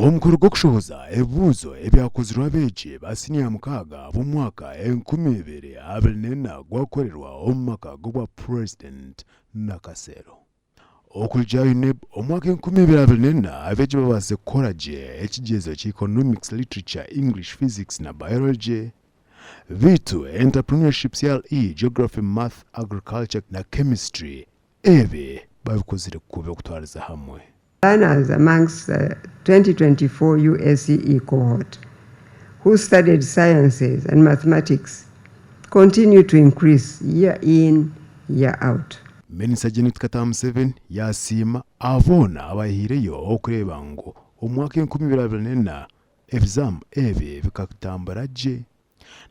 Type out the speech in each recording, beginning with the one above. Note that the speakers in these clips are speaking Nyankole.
Omukoro gw'okushohoza ebibuuzo ebyakozirwe abeegi ba siniya mukaaga ab'omwaka 2024 gwakorerwa omu maka g'obwa Purezidenti Nakasero. Okuruga UNEB omwaka 2024 abeegi babaasize kukora gye ekigyezo kya Economics, Literature, English, Physics na Biology beitu Entrepreneurship, CRE, Geography, Math, Agriculture na Chemistry ebi babikozire kubi okutwariza hamwe. Learners amongst the 2024 UACE cohort who studied sciences and mathematics continue to increase year in, year out. Minisita Janet Kataha Museveni yasiima aboona abahiireyo okureeba ngu omwaka 2024 ebizaamu ebi bikatambura gye.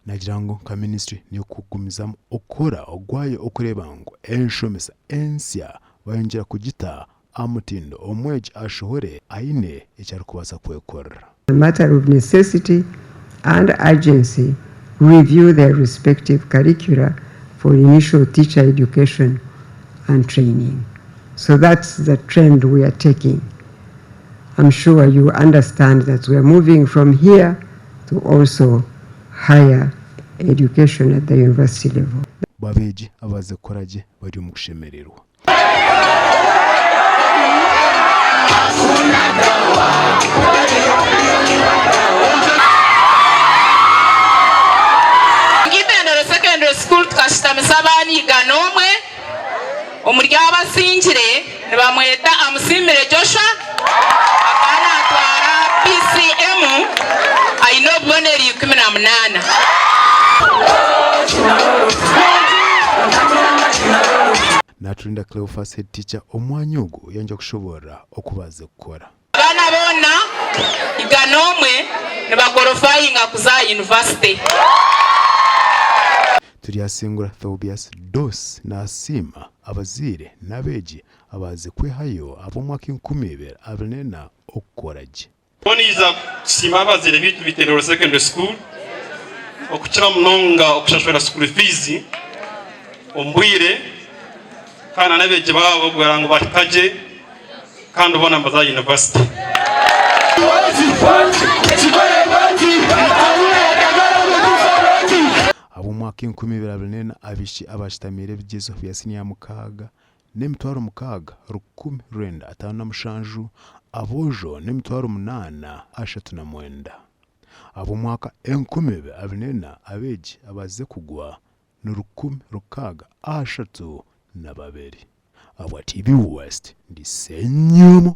Nagira ngu nka minisiture nekugumizamu okukora ogwayo okureeba ngu enshomesa ensya bayongyera kugita aha mutindo omwegi ashohore aine eki arikubaasa kwekorera. A matter of necessity and urgency review their respective curricula for initial teacher education and training. So that's the trend we are taking. I'm sure you understand that we are moving from here to also higher education at the university level. Bo abeegi ababaasize kukora gye bari omu kushemererwa. Nk'eitendero Secondary School tukashutamisa abaana 101, omuri abo abasingire nibamweta Amusiimire Joshua akaba natwara PCM aine obubonero 18. Naturinda Cleophas head teacher omwanya ogu yangya kushoboorora oku baaze kukora. Abaana boona 101 nibakorofayinga kuza aha yunivasite. Turyasingura Thobias Doss nasiima abazaire n'abeegi abaaze kwehayo ab'omwaka 2024 okukora gye. Mboneiza kusiima abazaire baitu Bitenero Secondary School okukira munonga okushashura school fees omu bwire kandi n'abeegi baabo kugira ngu bahika gye kandi boona nibaza aha yunivasite. Ab'omwaka 2024 abaishiki abaashutamiire ebigyezo bya siniya mukaaga n'emitwaro 6,957, aboojo n'emitwaro 839. Ab'omwaka 2024 abeegi abazize kugwa ni 1,632. Ahabwa TV West, ndi Ssenyomo.